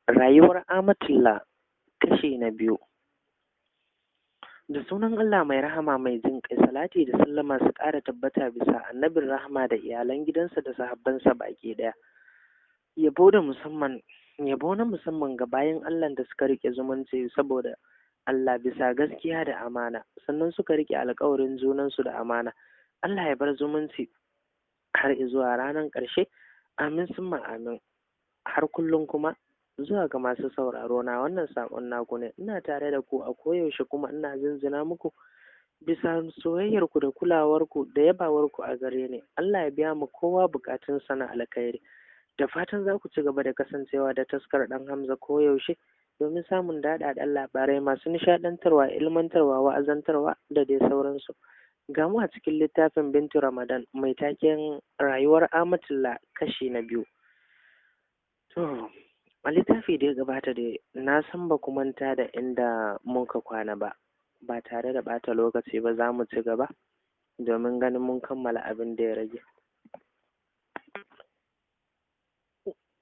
Rayuwar Amatullah kashi na biyu. Da sunan Allah mai rahama mai jin ƙai, salati da sallama su ƙara tabbata bisa annabin rahama da iyalan gidansa da sahabbansa baki ɗaya. Yabo da musamman yabo na musamman ga bayan Allah da suka riƙe zumunci saboda Allah bisa gaskiya da amana, sannan suka riƙe alƙawarin junansu da amana. Allah ya bar zumunci har zuwa ranar ƙarshe. Amin summa amin. Har kullum kuma zuwa ga masu sauraro na, wannan saƙon naku ne. Ina tare da ku a koyaushe kuma ina zinzina muku bisa soyayyarku da kulawarku da yabawarku a gare ni. Allah ya biya mu kowa buƙatunsa na alkhairi. Da fatan za ku ci gaba da kasancewa da taskar ɗan Hamza koyaushe domin samun daɗaɗɗen labarai masu nishaɗantarwa, ilmantarwa, wa'azantarwa da dai sauransu. Ga mu a cikin littafin Bintu Ramadan mai taken Rayuwar Amatullah kashi na biyu. To, a littafi da ya gabata dai na san ba ku manta da inda muka kwana ba, ba tare da ɓata lokaci ba za mu ci gaba domin ganin mun kammala abin da ya rage.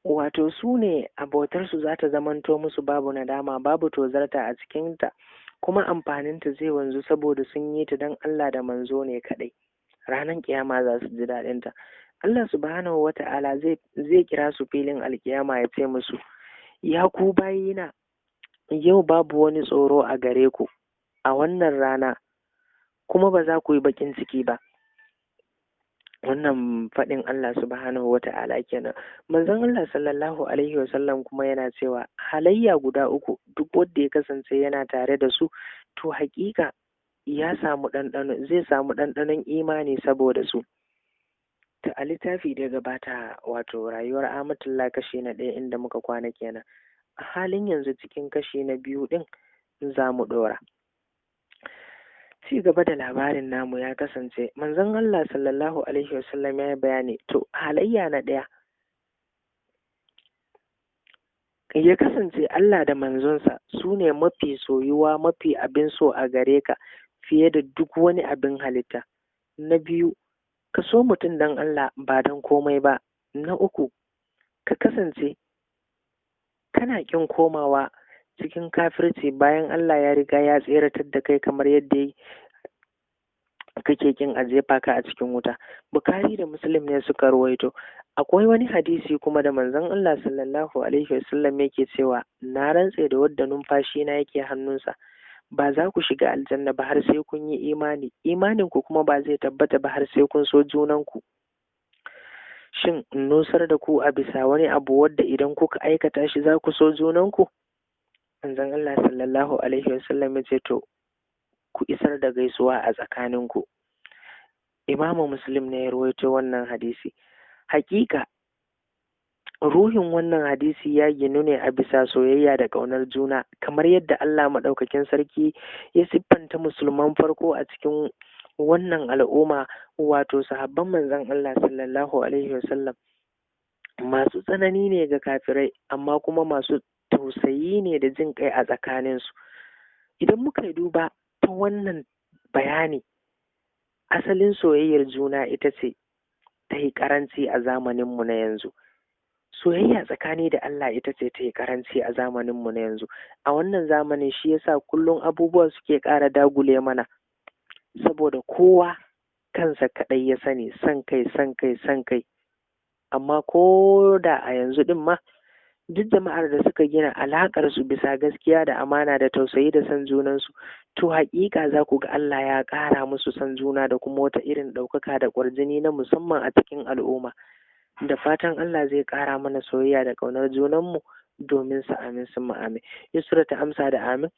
Wato su ne abotarsu za ta zamanto musu babu nadama, babu tozarta a cikinta, kuma amfaninta zai wanzu saboda sun yi ta don Allah da manzo ne kaɗai. Ranar kiyama za su ji daɗinta. Allah subhanahu wa ta'ala zai kira su filin alkiyama ya ce musu, ya ku bayina, yau babu wani tsoro a gare ku a wannan rana, kuma ba za ku yi baƙin ciki ba. Wannan faɗin Allah subhanahu wa ta'ala kenan. Manzon Allah sallallahu alaihi wa sallam kuma yana cewa halayya guda uku duk wanda ya kasance yana tare da su to haƙiƙa ya samu ɗanɗano, zai samu ɗanɗanon imani saboda su. Ta a littafi da ya gabata, wato Rayuwar Amatullah kashi na ɗaya inda muka kwana kenan. A halin yanzu cikin kashi na biyu ɗin za mu ɗora. Ci gaba da labarin namu ya kasance manzon Allah sallallahu alaihi wasallam ya yi bayani. To halayya na ɗaya ya kasance Allah da manzonsa su ne mafi soyuwa, mafi abin so a gare ka fiye da duk wani abin halitta. Na biyu, ka so mutum don Allah ba don komai ba. Na uku, ka kasance kana ƙin komawa cikin kafirci bayan Allah ya riga ya tseratar da kai kamar yadda kake kin a jefa ka a cikin wuta. Bukhari da Muslim ne suka ruwaito. Akwai wani hadisi kuma da manzon Allah sallallahu alaihi wasallam yake cewa, na rantse da wadda numfashi na yake hannunsa, ba za ku shiga aljanna ba har sai kun yi imani, imanin ku kuma ba zai tabbata ba har sai kun so junanku. Shin in nusar da ku a bisa wani abu wadda idan kuka aikata shi za ku so junanku? Manzon Allah sallallahu alaihi wasallam ya ce, to ku isar da gaisuwa a tsakaninku. Imamu Muslim ne ya ruwaito wannan hadisi. Hakika ruhin wannan hadisi ya ginu ne a bisa soyayya da ƙaunar juna, kamar yadda Allah maɗaukakin sarki ya siffanta musulman farko a cikin wannan al'umma, wato sahabban manzon Allah sallallahu alaihi wasallam. Masu tsanani ne ga kafirai, amma kuma masu tausayi ne da jin kai a tsakaninsu. Idan muka yi duba ta wannan bayani, asalin soyayyar juna ita ce ta yi ƙaranci a zamaninmu na yanzu. Soyayya tsakani da Allah ita ce ta yi ƙaranci a zamaninmu na yanzu. A wannan zamanin shi yasa kullum abubuwa suke ƙara dagule mana, saboda kowa kansa kaɗai ya sani, son kai, son kai, son kai. Amma ko da a yanzu ɗin ma, duk jama'ar da suka gina alaƙar su bisa gaskiya da amana da tausayi da son junansu, to haƙiƙa za ku ga Allah ya ƙara musu son juna da kuma wata irin ɗaukaka da ƙwarjini na musamman a cikin al'umma. Da fatan Allah zai ƙara mana soyayya da ƙaunar junanmu domin sa. Amin summa amin. Yusra ta amsa da amin.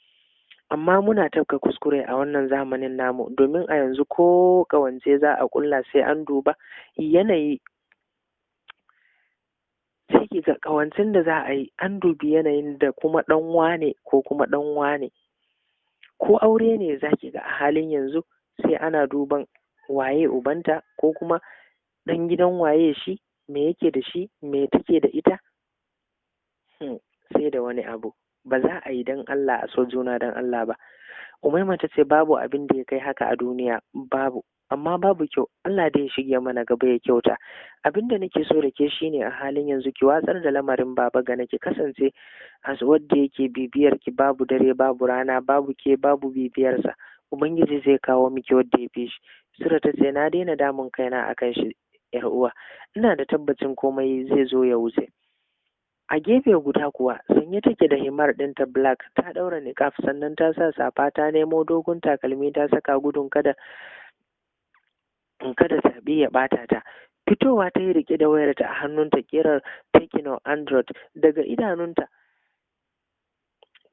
Amma muna tafka kuskure a wannan zamanin namu, domin a yanzu ko ƙawance za a ƙulla sai an duba yanayi. Sai ki ga ƙawancin da za a yi an dubi yanayin da kuma ɗan wane ko kuma ɗan wane. Ko aure ne za ki ga a halin yanzu sai ana duban waye ubanta ko kuma ɗan gidan waye shi, me yake da shi, me take da ita. Sai da wani abu. Ba za a yi don Allah a so juna don Allah ba. Umaima ta ce babu abin da ya kai haka a duniya, babu. Amma babu kyau, Allah da ya shige mana gaba ya kyauta. Abin da nake so da ke shine a halin yanzu ki watsar da lamarin Baba Gana, ki kasance as wadda yake bibiyar ki babu dare babu rana, babu ke babu bibiyarsa. Ubangiji zai kawo miki wadda ya fi shi. Sura ta ce, na daina damun kaina akan shi yar uwa, ina da tabbacin komai zai zo ya wuce. A gefe guda kuwa sanye take da himar ɗinta black, ta ɗaura niƙaf, sannan ta sa safa, ta nemo dogon takalmi ta saka gudun kada saɓi ya ɓata ta. Fitowa ta yi riƙe da wayarta a hannunta ƙirar Tecno Android. Daga idanunta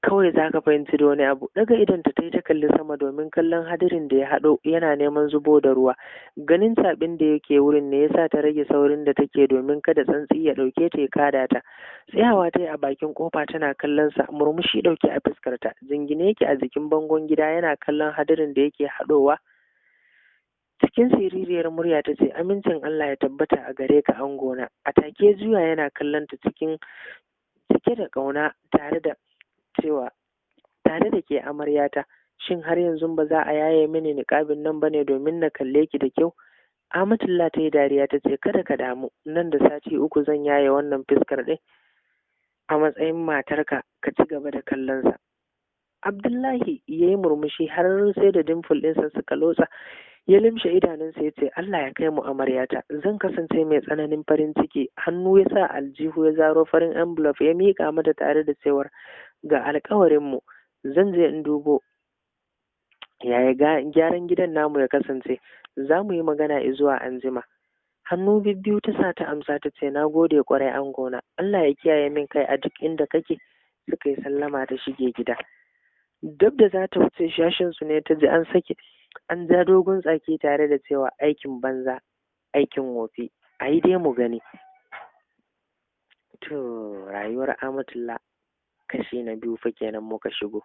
kawai za ka fahimci da wani abu. Daga idonta ta yi ta kalli sama domin kallon hadirin da ya haɗo yana neman zubo da ruwa. Ganin saɓin da yake wurin ne ya sa ta rage saurin da take domin kada santsi ya ɗauke ta ya kada ta. Tsayawa ta yi a bakin ƙofa tana kallon sa, murmushi ɗauke a fuskarta. Jingine yake a jikin bangon gida yana kallon hadirin da yake haɗowa. Cikin siririyar murya ta ce, amincin Allah ya tabbata a gare ka angona. A take juya yana kallon ta cikin cike da ƙauna tare da cewa, tare da ke amaryata, shin har yanzu ba za a yaye mini niƙabin nan bane domin na kalle ki da kyau? Amatullah ta yi dariya ta ce, kada ka damu, nan da sati 3 zan yaye wannan fuskar ɗin a matsayin matarka, ka ci gaba da kallon sa. Abdullahi ya yi murmushi har sai da dimfil ɗinsa suka lotsa. Ya limshe idanunsa ya ce, Allah ya kai mu amaryata, zan kasance mai tsananin farin ciki. Hannu ya sa aljihu ya zaro farin envelope ya miƙa mata tare da cewar, ga alƙawarinmu, zan je in dubo yaya gyaran gidan namu ya kasance, za mu yi magana zuwa anjima. Hannu bibbiyu ta sa ta amsa ta ce, na gode ƙwarai angona, Allah ya kiyaye min kai a duk inda kake. Suka yi sallama ta shige gida. Dab da za ta wuce shashin su ne ta ji an sake an ja dogon tsaki tare da cewa, aikin banza aikin wofi, a yi dai mu gani. To rayuwar Amatullah kashi na 2 fa kenan muka shigo.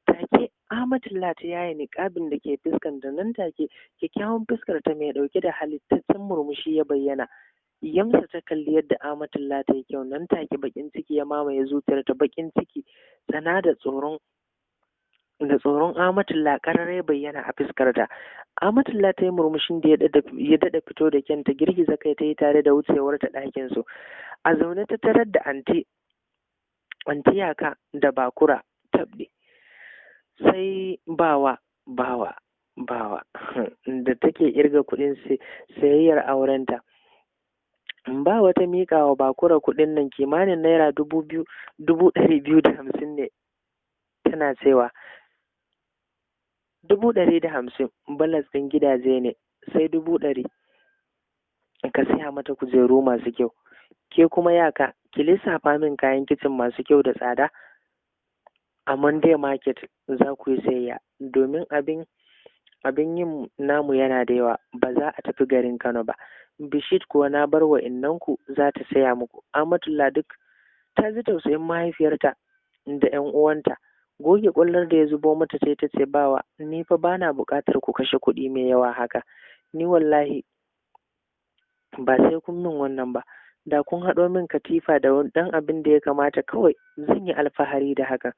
Take Amatullah ta yaye niƙabin da ke fuskar da nan take kyakkyawan fuskar ta mai ɗauke da halittaccen murmushi ya bayyana. Yamsa ta kalli yadda Amatullah ta yi kyau, nan take baƙin ciki ya mamaye zuciyarta, baƙin ciki tsana da tsoron Amatullah ƙarara ya bayyana a fuskarta. Amatullah ta yi murmushin da ya daɗa fito da kyanta, girgiza kai ta yi tare da wucewar ta ɗakin su. A zaune ta tarar da anti Yaka da Bakura tabɗi, sai bawa bawa bawa da take irga kuɗin sayayyar aurenta. Ba wata miƙa wa Bakura kuɗin nan kimanin naira 2,250 ne, tana cewa 150,000 balas ɗin gidaje ne, sai 100,000 ka siya mata kujeru masu kyau. Ke kuma Yaka, ki lissafa min kayan kicin masu kyau da tsada a Monday market za ku yi sayayya, domin abin yin namu yana da yawa, ba za a tafi garin Kano ba. Bishit kuwa na bar wa innanku za ta saya muku. Amatullah duk ta ji tausayin mahaifiyarta da ƴan uwanta. Goge ƙwallar da ya zubo mata sai ta ce, bawa, ni fa bana buƙatar ku kashe kuɗi mai yawa haka. Ni wallahi ba sai kun min wannan ba. Da kun haɗo min katifa da ɗan abin da ya kamata kawai zan yi alfahari da hakan.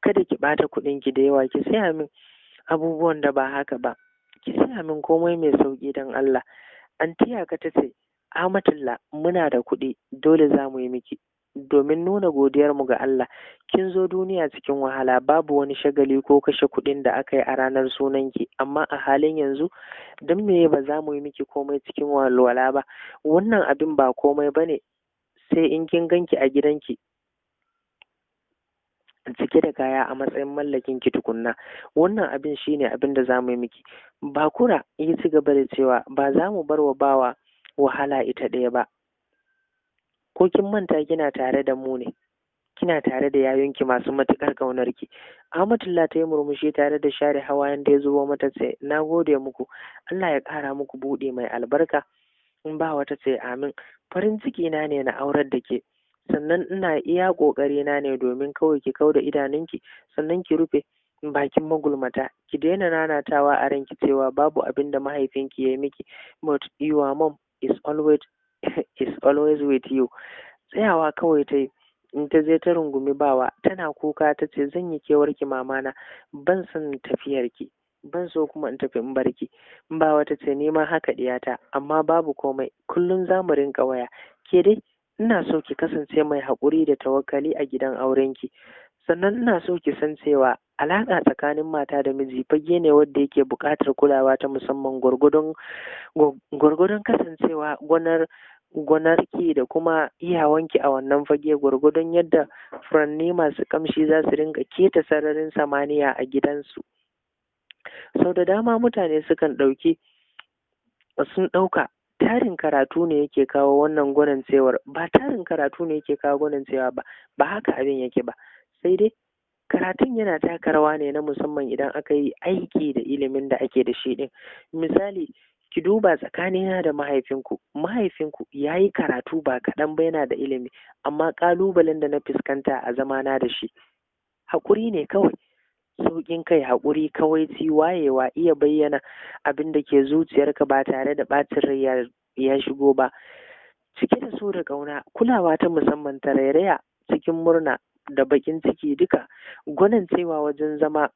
Kada ki ɓata kuɗinki da yawa, ki saya min abubuwan da ba haka ba. Ki saya min komai mai sauƙi don Allah. Anti Yaka ta ce, Amatullah muna da kuɗi, dole za mu yi miki domin nuna godiyarmu ga Allah. Kin zo duniya cikin wahala, babu wani shagali ko kashe kuɗin da aka yi a ranar sunanki, amma a halin yanzu don meye ba za mu yi miki komai cikin walwala ba? Wannan abin ba komai ba ne, sai in kin ganki a gidanki cike da kaya a matsayin mallakin ki tukunna. Wannan abin shine abin da za mu yi miki. Bakura ya ci gaba da cewa, ba za mu bar wa bawa wahala ita ɗaya ba. Ko kin manta kina tare da mu ne, kina tare da yayunki masu matuƙar ƙaunarki. Amatullah ta yi murmushi tare da share hawayen da ya zubo mata ce, na gode muku, Allah ya ƙara muku buɗe mai albarka. In ba wata ce amin. Farin ciki na ne na aurar da ke, sannan ina iya ƙoƙari na ne domin kawai ki kauda idanunki, sannan ki rufe bakin magulmata, ki daina nanatawa a ranki cewa babu abin da mahaifinki ya yi miki, but your mom is always with you. Tsayawa kawai ta yi, in ta je ta rungumi bawa tana kuka ta ce, zan yi kewarki mamana, ban son tafiyarki. Ban so kuma in tafi in barki. Ba wata ce ni ma haka diyata, amma babu komai, kullum za mu rinka waya. Ke dai ina so ki kasance mai haƙuri da tawakkali a gidan aurenki. Sannan ina so ki san cewa alaƙa tsakanin mata da miji fage ne wanda yake buƙatar kulawa ta musamman gwargwadon kasancewa gwanarki da kuma iyawanki a wannan fage, gwargwadon yadda furanni masu ƙamshi za su rinka keta sararin samaniya a gidansu. Sau da dama mutane sukan ɗauki sun ɗauka tarin karatu ne yake kawo wannan gwanancewar. Ba tarin karatu ne yake kawo gwanancewa ba, ba haka abin yake ba. Sai dai karatun yana taka rawa ne na musamman idan aka yi aiki da ilimin da ake da shi ɗin. Misali, ki duba tsakanina da mahaifinku. Mahaifinku ya yi karatu ba kaɗan ba, yana da ilimi, amma ƙalubalen da na fuskanta a zamana da shi haƙuri ne kawai. Sauƙin kai, haƙuri, kawaici, wayewa, iya bayyana abin da ke zuciyarka ba tare da ɓacin rai ya shigo ba, cike da so da ƙauna, kulawa ta musamman, tarairaya cikin murna da baƙin ciki duka, gwanancewa wajen zama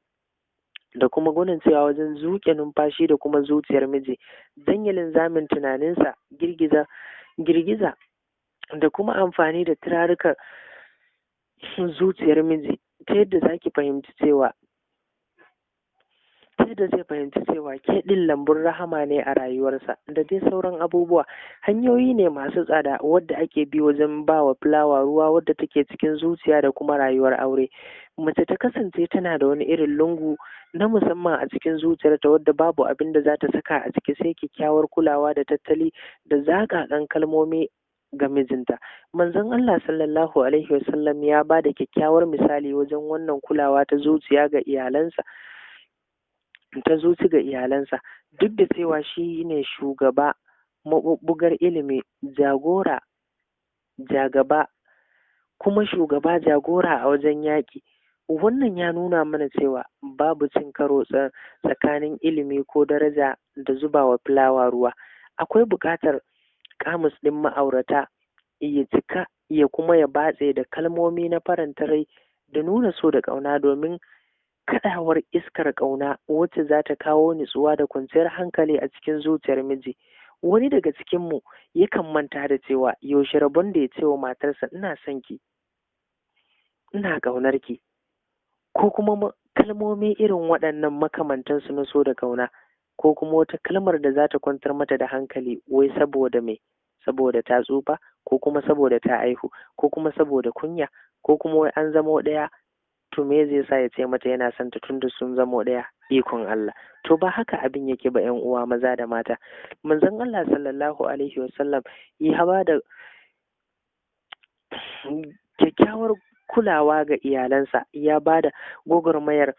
da kuma gwanancewa wajen zuƙe numfashi da kuma zuciyar miji, janye linzamin tunaninsa, girgiza da kuma amfani da turarukan zuciyar miji ta yadda zaki fahimci cewa ta yadda zai fahimci cewa ke ɗin lambun rahama ne a rayuwarsa, da dai sauran abubuwa. Hanyoyi ne masu tsada wadda ake bi wajen ba wa fulawa ruwa wadda take cikin zuciya da kuma rayuwar aure. Mace ta kasance tana da wani irin lungu na musamman a cikin zuciyarta wadda babu abin da za ta saka a ciki sai kyakkyawar kulawa da tattali da zaƙaƙan kalmomi ga mijinta. Manzon Allah sallallahu alaihi wasallam ya ba da kyakkyawar misali wajen wannan kulawa ta zuciya ga iyalansa, ta zuci ga iyalansa, duk da cewa shi ne shugaba, maɓuɓɓugar ilimi, jagora, jagaba, kuma shugaba jagora a wajen yaƙi. Wannan ya nuna mana cewa babu cin karo tsakanin ilimi ko daraja da zubawa fulawa ruwa. Akwai buƙatar kamus ɗin ma'aurata ya cika ya kuma ya batse da kalmomi na faranta rai da nuna so da ƙauna, domin kaɗawar iskar ƙauna wacce za ta kawo nutsuwa da kwanciyar hankali a cikin zuciyar miji. Wani daga cikinmu yakan manta da cewa yaushe rabon da ya ce wa matarsa ina son ki, ina ƙaunar ki, ko kuma kalmomi irin waɗannan makamantansu na so da ƙauna, ko kuma wata kalmar da za ta kwantar mata da hankali, wai saboda me? Saboda ta tsufa, ko kuma saboda ta aihu, ko kuma saboda kunya, ko kuma wai an zamo ɗaya. To me zai sa ya ce mata yana son ta tunda sun zamo ɗaya? Ikon Allah. To ba haka abin yake ba, ƴan uwa maza da mata. Manzon Allah sallallahu alaihi wasallam ya ba da kyakkyawar kulawa ga iyalansa, ya ba da gwagwarmayar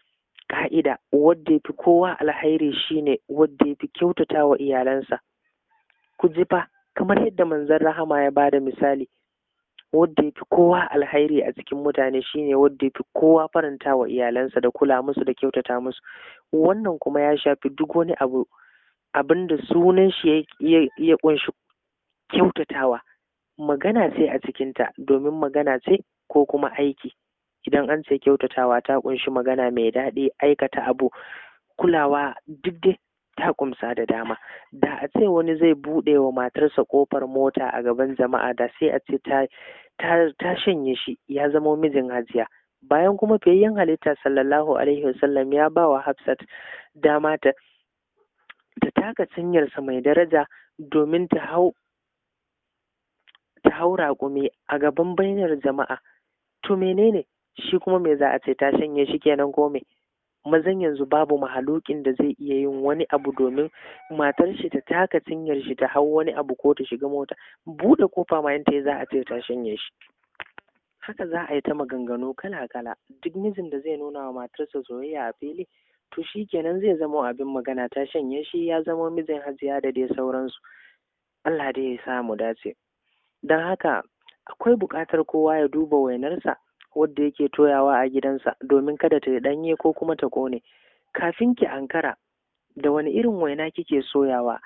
ka'ida wadda ya fi kowa alhairi shine wadda ya fi kyautata wa iyalansa. Ku ji fa, kamar yadda manzon rahama ya ba da misali, wadda ya fi kowa alhairi a cikin mutane shine wadda ya fi kowa faranta wa iyalansa da kula musu da kyautata musu. Wannan kuma ya shafi duk wani abu abin da sunan shi ya ƙunshi kyautatawa. Magana ce a cikinta, domin magana ce ko kuma aiki. Idan an ce kyautatawa ta ƙunshi magana mai daɗi, aikata abu, kulawa, duk dai ta ƙumsa da dama. Da a ce wani zai buɗe wa matarsa ƙofar mota a gaban jama'a, da sai a ce ta shanye shi, ya zamo mijin hajiya. Bayan kuma fiyayyen halitta sallallahu alaihi wasallam ya ba wa Hafsat dama ta taka cinyarsa mai daraja domin ta hau raƙumi a gaban bainar jama'a. To menene shi kuma me za a ce ta shanye shi kenan ko me? Mazan yanzu babu mahalukin da zai iya yin wani abu domin matar shi ta taka cinyar shi ta hau wani abu ko ta shiga mota, buɗe kofa ma yanta za a ce ta shanye shi. Haka za a yi ta maganganu kala kala. Duk mijin da zai nuna wa matarsa soyayya a fili, to shi kenan zai zama abin magana, ta shanye shi, ya zama mijin hajiya da dai sauransu. Allah dai ya sa mu dace. Don haka akwai buƙatar kowa ya duba wainarsa wadda yake toyawa a gidansa, domin kada ta yi ɗanye ko kuma ta ƙone. Kafin ki ankara, da wani irin waina kike soyawa?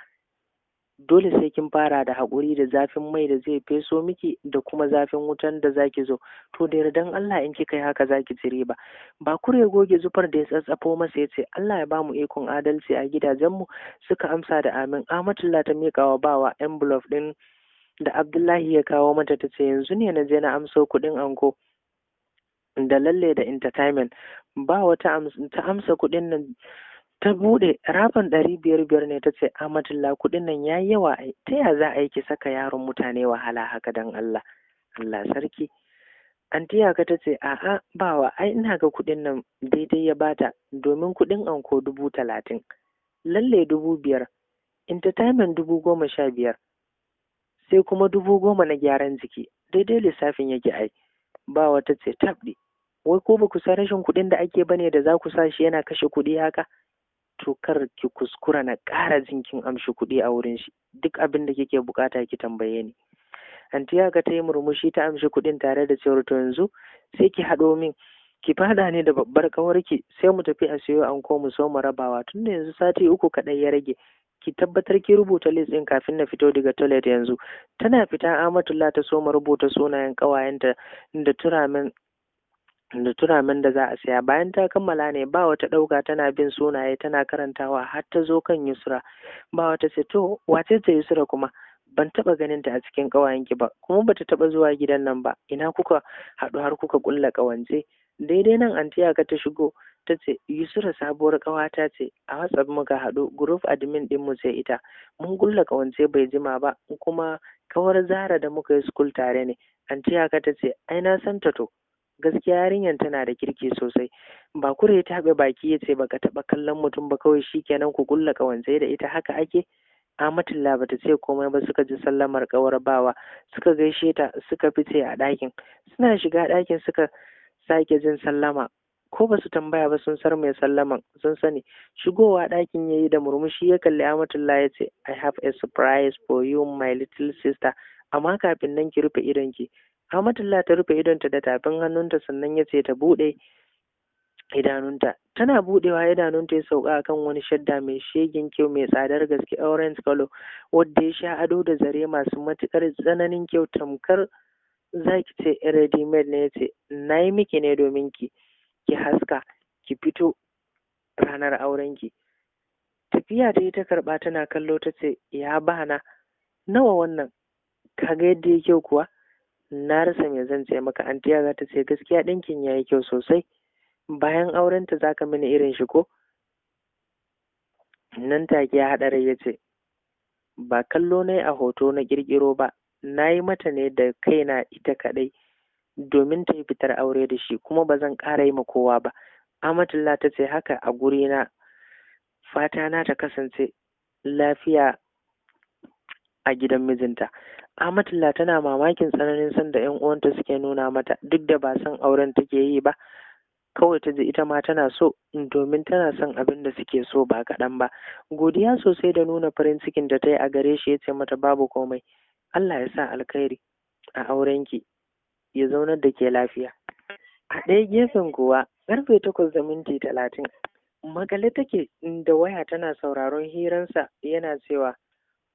Dole sai kin fara da haƙuri da zafin mai da zai feso miki da kuma zafin wutan da zaki zo. To da yardan Allah in kika yi haka zaki ci riba. Bakure goge zufar da ya tsatsafo masa ya ce, Allah ya bamu ikon adalci a gidajenmu. Suka amsa da amin. Amatullah ta miƙa wa Bawa envelope ɗin da Abdullahi ya kawo mata, ta ce, yanzu ne na je na amso kuɗin anko da lalle da entertainment. Ba wata ta amsa kuɗin nan, ta buɗe rafin 500-500 ne. Ta ce, Amatullah, kuɗin nan ya yi yawa ai, ta ya za a yi ki saka yaron mutane wahala haka dan Allah? Allah sarki. Anti Yaka ta ce, a'a Bawa, ai ina ga kuɗin nan daidai ya bata, domin kuɗin anko 30,000, lalle 5,000, entertainment 15,000, sai kuma 10,000 na gyaran jiki. Daidai lissafin yake ai. Bawa ta ce, tabɗi, wai ko ba ku san rashin kuɗin da ake bane da za ku sa shi yana kashe kuɗi haka? To kar ki kuskura na ƙara jin kin amshi kuɗi a wurin shi. Duk abin da kike buƙata ki tambaye ni. Anti Yaka ta yi murmushi, ta amshi kuɗin tare da cewar, to yanzu sai ki haɗo min, ki faɗa ni da babbar ƙawarki, sai mu tafi a siyo anko mu so mu rabawa, tunda yanzu sati 3 kaɗai ya rage. Ki tabbatar ki rubuta list ɗin kafin na fito daga toilet yanzu. Tana fita Amatullah ta soma rubuta sunayen ƙawayenta da turamen da za a saya. Bayan ta kammala ne ba wata ɗauka, tana bin sunaye tana karantawa har ta zo kan Yusra. Ba wata ce, to wace ce Yusra kuma? Ban taɓa ganin ta a cikin ƙawayenki ba, kuma bata taɓa zuwa gidan nan ba. Ina kuka haɗu har kuka ƙulla ƙawance? Daidai nan Anti Yaka ta shigo, ta ce, Yusra sabuwar ƙawata ce, a WhatsApp muka haɗu, group admin ɗin mu ce ita. Mun ƙulla ƙawance bai jima ba, kuma kawar Zara da muka yi school tare ne. Anti Yaka ta ce, ai na san ta. To gaskiya yarinyar tana da kirki sosai. Bakure ya taɓe baki ya ce, baka taɓa kallon mutum ba, kawai shikenan ku ƙulla ƙawance da ita, haka ake? Amatullah bata ce komai ba. Suka ji sallamar ƙawar Bawa, suka gaishe ta, suka fice a ɗakin. Suna shiga ɗakin suka sake jin sallama. Ko basu tambaya ba sun san mai sallaman, sun sani. Shigowa ɗakin yayi da murmushi, ya kalli Amatullah ya ce, I have a surprise for you, my little sister, amma kafin nan ki rufe idonki. Amatullah ta rufe idonta da tafin hannunta, sannan ya ce ta buɗe idanunta. Tana buɗewa idanunta ya sauka akan wani shadda mai shegen kyau, mai tsadar gaske, orange color, wadda ya sha ado da zare masu matuƙar tsananin kyau, tamkar zaki ce ready made ne. Ya ce, na yi miki ne domin ki haska ki fito ranar aurenki. Tafiya ta yi ta karɓa tana kallo, ta ce, ya bana, nawa wannan? Kaga yadda ya kyau kuwa, na rasa me zan ce maka. Anti za ta ce, gaskiya ɗinkin ya yi kyau sosai. Bayan aurenta za ka mini irin shi ko? Nan take ya haɗa rai ya ce, ba kallo na a hoto na ƙirƙiro ba, na yi mata ne da kaina ita kaɗai domin ta yi fitar aure da shi, kuma ba zan ƙara yi ma kowa ba. Amatullah ta ce, haka a gurina, fata na ta kasance lafiya a gidan mijinta. Amatullah tana mamakin tsananin son da 'yan uwanta suke nuna mata, duk da ba son auren take yi ba. Kawai ta ji ita ma tana so, domin tana son abin da suke so ba kaɗan ba. Godiya sosai da nuna farin cikin da ta yi a gare shi, ya ce mata, babu komai, Allah ya sa alkhairi a aurenki, ya zaunar da ke lafiya. A ɗaya gefen kuwa, karfe 8:30, makale take da waya tana sauraron hiransa, yana cewa,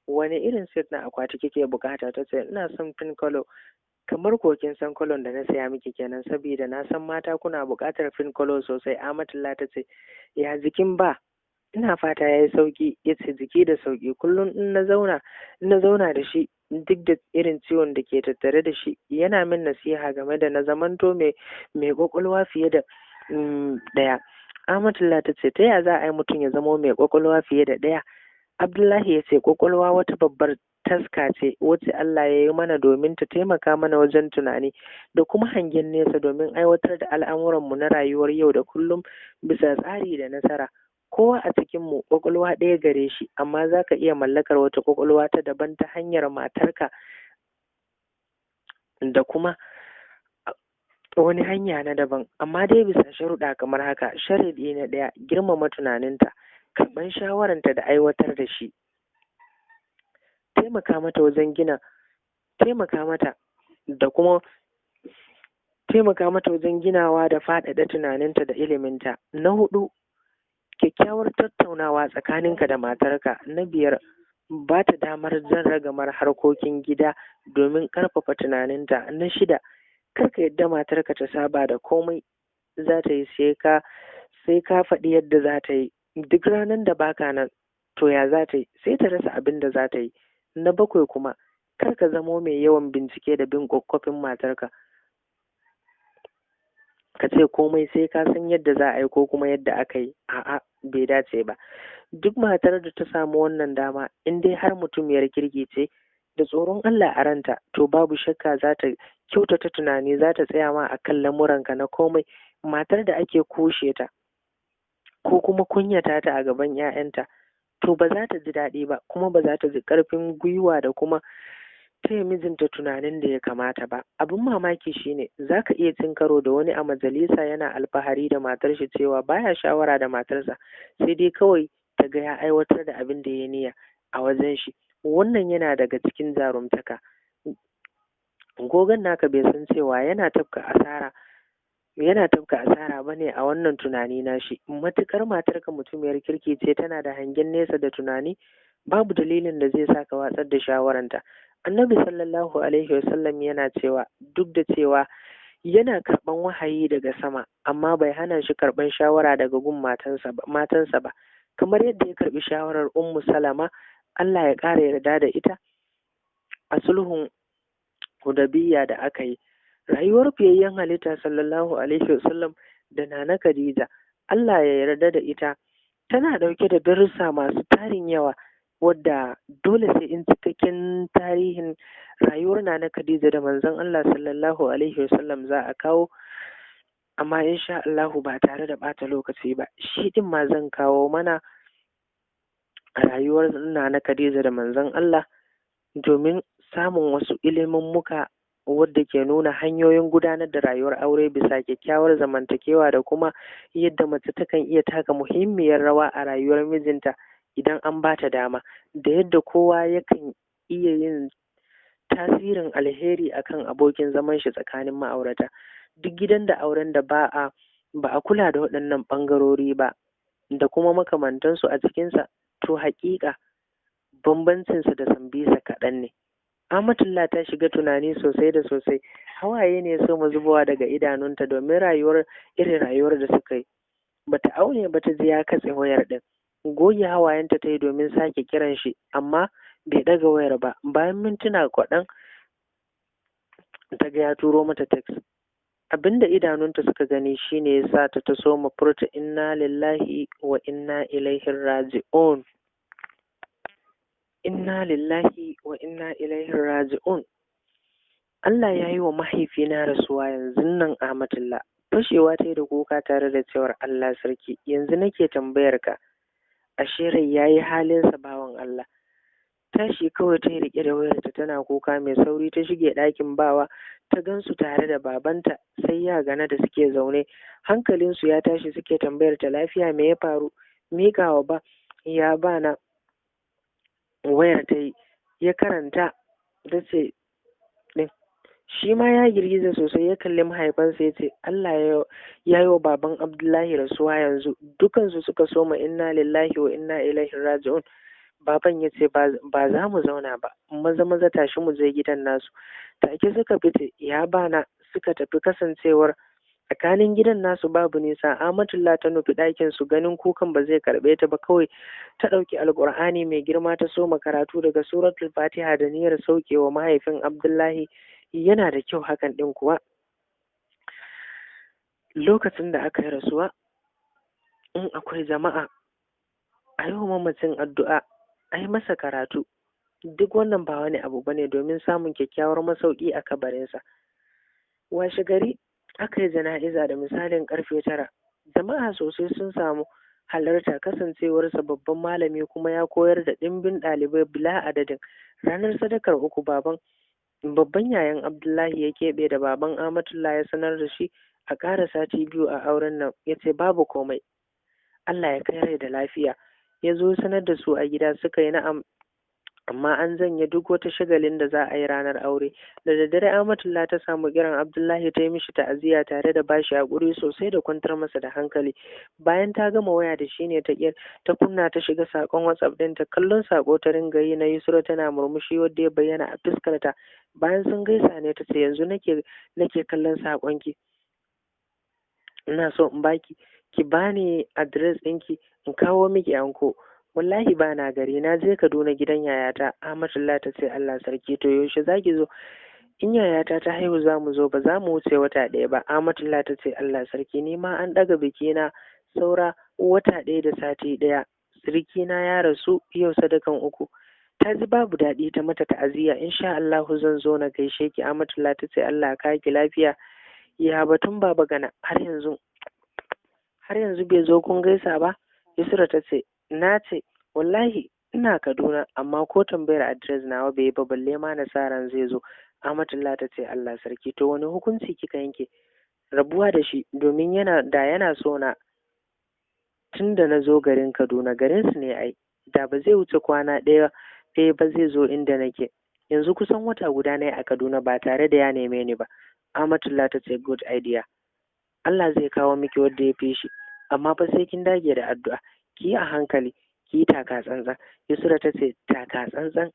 wani irin set na akwati kike bukata? Ta ce, ina son pink color. Kamar ko kin san color da na saya miki kenan, saboda na san mata kuna buƙatar pink color sosai. Amatullah ta ce, ya jikin ba? Ina fata yayi sauki. Ya ce, jiki da sauki. Kullum in na zauna da shi, duk da irin ciwon da ke tattare da shi, yana min nasiha game da na zamanto mai kwakwalwa fiye da ɗaya. Amatullah ta ce, ta ya za a yi mutum ya zamo mai kwakwalwa fiye da ɗaya? Abdullahi ya ce, kwakwalwa wata babbar taska ce wacce Allah ya yi mana domin ta taimaka mana wajen tunani da kuma hangen nesa domin aiwatar da al'amuranmu na rayuwar yau da kullum bisa tsari da nasara. Kowa a cikinmu kwakwalwa ɗaya gare shi, amma za ka iya mallakar wata kwakwalwa ta daban ta hanyar matarka da kuma wani hanya na daban, amma dai bisa sharuɗa kamar haka. Sharaɗi na ɗaya, girmama tunaninta, karɓan shawaranta da aiwatar da shi, taimaka mata wajen gina taimaka mata da kuma taimaka mata wajen ginawa da faɗaɗa tunaninta da iliminta. Na huɗu, kyakkyawar tattaunawa tsakaninka da matarka. Na biyar, Ba ta damar jan ragamar harkokin gida domin ƙarfafa tunaninta. Na shida, kar ka yadda matarka ta saba da komai za ta yi sai ka faɗi yadda za ta yi. Duk ranar da baka nan, to ya za ta yi? Sai ta rasa abin da za ta yi. Na bakwai kuma, kar ka zamo mai yawan bincike da bin ƙwaƙƙwafin matarka, ka ce komai sai ka san yadda za a yi ko kuma yadda aka yi. A'a, bai dace ba. Duk matar da ta samu wannan dama, in dai har mutumiyar kirki ce da tsoron Allah a ranta, to babu shakka za ta kyautata tunani, za ta tsaya ma a kan lamuranka na komai. Matar da ake kushe ta ko kuma kunyata ta a gaban 'ya'yanta, to ba za ta ji daɗi ba, kuma ba za ta ji ƙarfin gwiwa da kuma taya mijinta tunanin da ya kamata ba. Abin mamaki shine za ka iya cin karo da wani a majalisa yana alfahari da matar shi cewa baya shawara da matarsa, sai dai kawai ta ga ya aiwatar da abin da ya niyya a wajen shi. Wannan yana daga cikin jarumtaka. Gogon naka bai san cewa yana tafka asara bane a wannan tunani nashi. Matukar matarka mutumiyar kirki ce, tana da hangen nesa da tunani, babu dalilin da zai sa ka watsar da shawaranta. Annabi sallallahu alaihi wasallam yana cewa, duk da cewa yana karɓan wahayi daga sama, amma bai hana shi karɓan shawara daga gun matansa ba, kamar yadda ya karɓi shawarar Ummu Salama, Allah ya ƙara yarda da ita, a sulhun Hudaybiya da aka yi. Rayuwar fiyayyen halitta sallallahu alaihi wasallam da Nana Khadija, Allah ya yarda da ita, tana ɗauke da darussa masu tarin yawa, wadda dole sai in cikakken tarihin rayuwar Nana Khadija da manzon Allah sallallahu alaihi wasallam za a kawo. Amma insha Allahu ba tare da ɓata lokaci ba, shi ɗin ma zan kawo mana rayuwar Nana Khadija da manzon Allah domin samun wasu muka wadda ke nuna hanyoyin gudanar da rayuwar aure bisa kyakkyawar zamantakewa, da kuma yadda mace takan iya taka muhimmiyar rawa a rayuwar mijinta idan an ba ta dama, da yadda kowa yakan iya yin tasirin alheri akan abokin zaman shi tsakanin ma'aurata. Duk gidan da auren da ba a kula da waɗannan ɓangarori ba da kuma makamantansu a cikinsa, to haƙiƙa bambancinsa da Sambisa kaɗan ne. Amatullah ta shiga tunani sosai da sosai. Hawaye ne soma zubowa daga idanunta domin rayuwar irin rayuwar da suka yi. Bata aune ba ta ji ya katse wayar ɗin. Goge hawayenta ta yi domin sake kiran shi, amma bai ɗaga wayar ba. Bayan mintuna kaɗan ta ga ya turo mata text. Abinda idanunta suka gani shine ya sa ta ta soma furta "Inna lillahi wa inna ilaihi raji'un, inna lillahi wa inna ilaihi raji'un. Allah ya yi wa mahaifina rasuwa yanzun nan." Amatullah fashewa ta yi da kuka tare da cewar, "Allah sarki, yanzu nake tambayar ka, ashe rai ya yi halinsa, bawan Allah." Tashi kawai ta yi riƙe da wayarta tana kuka mai sauri ta shige ɗakin bawa, ta gansu tare da babanta sai ya gana da suke zaune. Hankalinsu ya tashi, suke tambayar ta lafiya, me ya faru. Miƙawa ba ya bana wayar ta yi, ya karanta ta ce ɗin. Shi ma ya girgiza sosai, ya kalli mahaifansa ya ce, "Allah ya yi wa baban Abdullahi rasuwa yanzu." Dukansu suka soma "Inna lillahi wa inna ilaihi raji'un." Baban ya ce, "Ba za mu zauna ba, maza maza tashi mu je gidan nasu." Take suka fice, ya bana suka tafi. Kasancewar tsakanin gidan nasu babu nisa, Amatullah ta nufi ɗakin su. Ganin kukan ba zai karɓe ta ba, kawai ta ɗauki Alƙur'ani mai girma ta soma karatu daga Suratul Fatiha da niyyar saukewa mahaifin Abdullahi. Yana da kyau hakan ɗin kuwa. Lokacin da aka yi rasuwa, in akwai jama'a, a yi wa mamacin addu'a, a yi masa karatu. Duk wannan ba wani abu bane domin samun kyakkyawar masauki a kabarinsa. Washe gari aka yi jana'iza da misalin karfe 9. Jama'a sosai sun samu halarta, kasancewarsa babban malami kuma ya koyar da ɗimbin ɗalibai bila adadin. Ranar sadakar uku, baban babban yayan Abdullahi ya keɓe da baban Amatullah, ya sanar da shi a ƙara sati 2 a auren nan. Ya ce babu komai, Allah ya kai rai da lafiya. Ya zo sanar da su a gida, suka yi na'am. Amma an janye duk wata shagalin da za a yi ranar aure. Da daddare Amatullah ta samu kiran Abdullahi, ta yi mishi ta'aziyya tare da bashi hakuri sosai da kwantar masa da hankali. Bayan ta gama waya da shi ne ta ta kunna ta shiga sakon WhatsApp ɗinta. Kallon sako ta ringa yi na Yusra tana murmushi wanda ya bayyana a fuskarta. Bayan sun gaisa ne ta ce, yanzu nake kallon sakonki, ina so in baki ki bani address ɗinki in kawo miki anko. Wallahi ba na gari, na je Kaduna gidan yayata. Amatullah ta ce, Allah sarki, to yaushe zaki zo? In yayata ta haihu za mu zo, ba za mu wuce wata ɗaya ba. Amatullah ta ce, Allah sarki, ni ma an ɗaga biki na saura wata ɗaya da sati ɗaya. Siriki na ya rasu yau sadakan 3. Ta ji babu daɗi ta mata ta'aziyya. Insha Allahu zan zo na gaishe ki. Amatullah ta ce, Allah ka ki lafiya. Ya batun Baba Gana, har yanzu bai zo kun gaisa ba? Yusra ta ce, na ce wallahi ina Kaduna, amma ko tambayar address nawa bai yi ba, balle ma na sa ran zai zo. Amatullah ta ce, Allah sarki, to wani hukunci kika yanke? Rabuwa da shi, domin yana da yana so na tun da na zo garin Kaduna, garin su ne ai, da ba zai wuce kwana ɗaya ɗaya ba zai zo inda nake. Yanzu kusan wata guda ne a Kaduna ba tare da ya neme ni ba. Amatullah ta ce, good idea, Allah zai kawo miki wanda ya fi shi, amma fa sai kin dage da addu'a, ki yi a hankali, ki yi taka tsantsan. Yusra ta ce, taka tsantsan?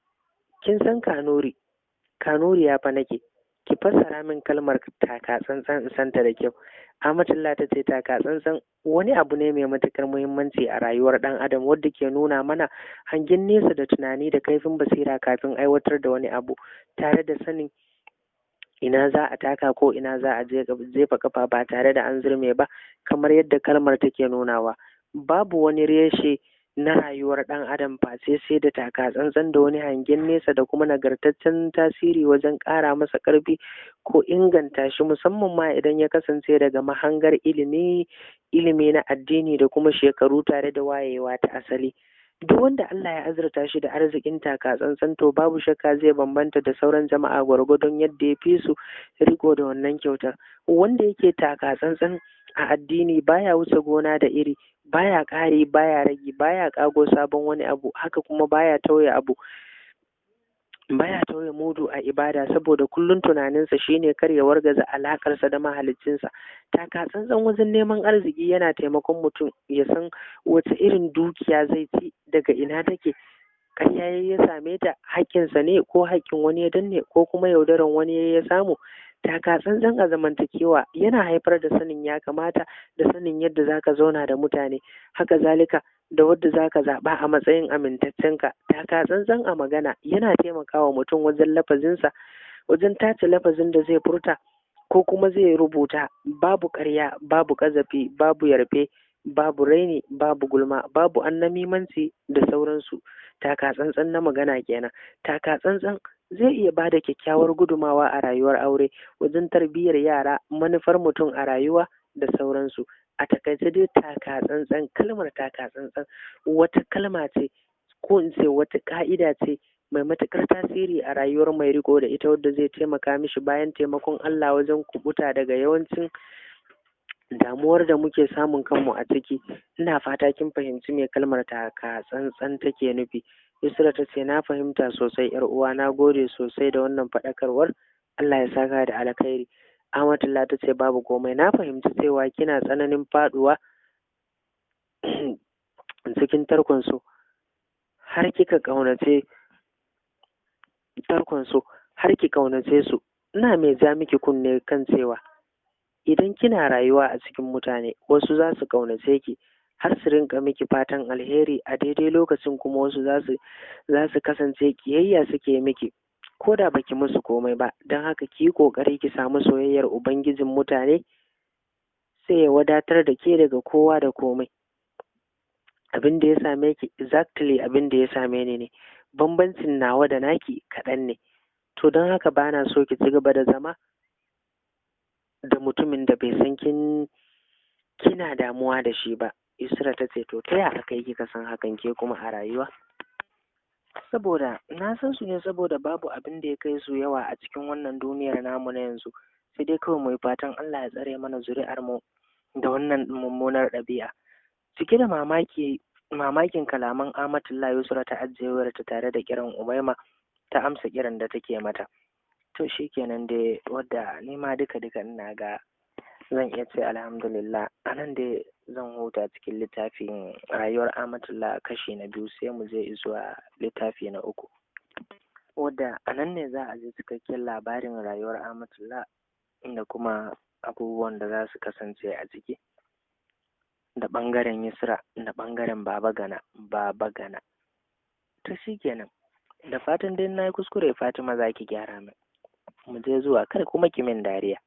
Kin san Kanuri, Kanuri ya fa nake, ki fassara min kalmar taka tsantsan in santa da kyau. Amatullah ta ce, taka tsantsan wani abu ne mai matukar muhimmanci a rayuwar ɗan adam, wadda ke nuna mana hangen nesa da tunani da kaifin basira kafin aiwatar da wani abu, tare da sanin ina za a taka ko ina za a jefa kafa ba tare da an zurme ba. Kamar yadda kalmar take nunawa, babu wani reshe na rayuwar ɗan adam face sai da taka tsantsan da wani hangen nesa da kuma nagartaccen tasiri wajen ƙara masa ƙarfi ko inganta shi, musamman ma idan ya kasance daga mahangar ilimi, ilimi na addini da kuma shekaru tare da wayewa ta asali. Duk wanda Allah ya azurta shi da arzikin taka tsantsan, to babu shakka zai bambanta da sauran jama'a gwargwadon yadda ya fi su riko da wannan kyautar. Wanda yake taka tsantsan a addini baya wuce gona da iri, baya ƙari, baya ragi, baya ƙago sabon wani abu, haka kuma baya tauye abu, baya tauye mudu a ibada, saboda kullum tunaninsa shine kar ya wargaza alakarsa da mahaliccinsa. Taka tsantsan wajen neman arziki yana taimakon mutum ya san wace irin dukiya zai ci, daga ina take, ƙarya ya same ta, haƙƙinsa ne ko haƙƙin wani ya danne, ko kuma yaudaran wani ya samu. Taka tsantsan a zamantakewa yana haifar da sanin ya kamata da sanin yadda zaka zauna da mutane, haka zalika da wadda zaka zaɓa a matsayin amintaccenka. Taka tsantsan a magana yana taimakawa mutum wajen lafazinsa, wajen tace lafazin da zai furta ko kuma zai rubuta. Babu ƙarya, babu ƙazafi, babu yarfe, babu raini, babu gulma, babu annamimanci da sauransu. Taka tsantsan na magana kenan. Taka tsantsan zai iya ba da kyakkyawar gudumawa a rayuwar aure, wajen tarbiyyar yara, manufar mutum a rayuwa da sauransu. A takaice dai, taka tsantsan, kalmar taka tsantsan wata kalma ce, ko in ce wata ka'ida ce mai matuƙar tasiri a rayuwar mai riko da ita, wadda zai taimaka mishi bayan taimakon Allah wajen kubuta daga yawancin damuwar da muke samun kanmu a ciki. Ina fata kin fahimci me kalmar taka tsantsan take nufi. Yusra ta ce, na fahimta sosai, yar uwa, na gode sosai da wannan faɗakarwar, Allah ya saka da alkhairi. Amatullah ta ce, babu komai. Na fahimci cewa kina tsananin faduwa cikin tarkon so, har kika ƙaunace tarkon so, har ki ƙaunace su. Ina mai ja miki kunne kan cewa idan kina rayuwa a cikin mutane, wasu za su ƙaunace ki har su rinka miki fatan alheri, a daidai lokacin kuma wasu za su kasance kiyayya suke miki ko da baki musu komai ba. Don haka ki yi ƙoƙari ki samu soyayyar Ubangijin mutane, sai ya wadatar da ke daga kowa da komai. Abin da ya same ki exactly abin da ya same ni ne, bambancin nawa da naki kaɗan ne. To don haka bana so ki ci gaba da zama da mutumin da bai san kina damuwa da shi ba. Yusra ta ce, to ta ya aka yi kika san hakan ke kuma a rayuwa? Saboda na san su ne, saboda babu abin da ya kai su yawa a cikin wannan duniyar namu na yanzu. Sai dai kawai mu yi fatan Allah ya tsare mana zuri'ar mu da wannan mummunar ɗabi'a. Cike da mamaki. Mamakin kalaman Amatullah, Yusra ta ajiye wayarta tare da kiran Umaima, ta amsa kiran da take mata. To shikenan dai, wadda ni ma duka duka ina ga zan iya ce alhamdulillah, a nan dai zan huta cikin littafin Rayuwar Amatullah kashi na biyu, sai mu je zuwa littafi na uku, wadda a nan ne za a ji cikakken labarin rayuwar Amatullah da kuma abubuwan da za su kasance a ciki, da ɓangaren Yusra da ɓangaren Baba Gana. Baba Gana. To shikenan, da fatan dai na yi kuskure, Fatima za ki gyara min. Mu je zuwa, kar kuma ki min dariya.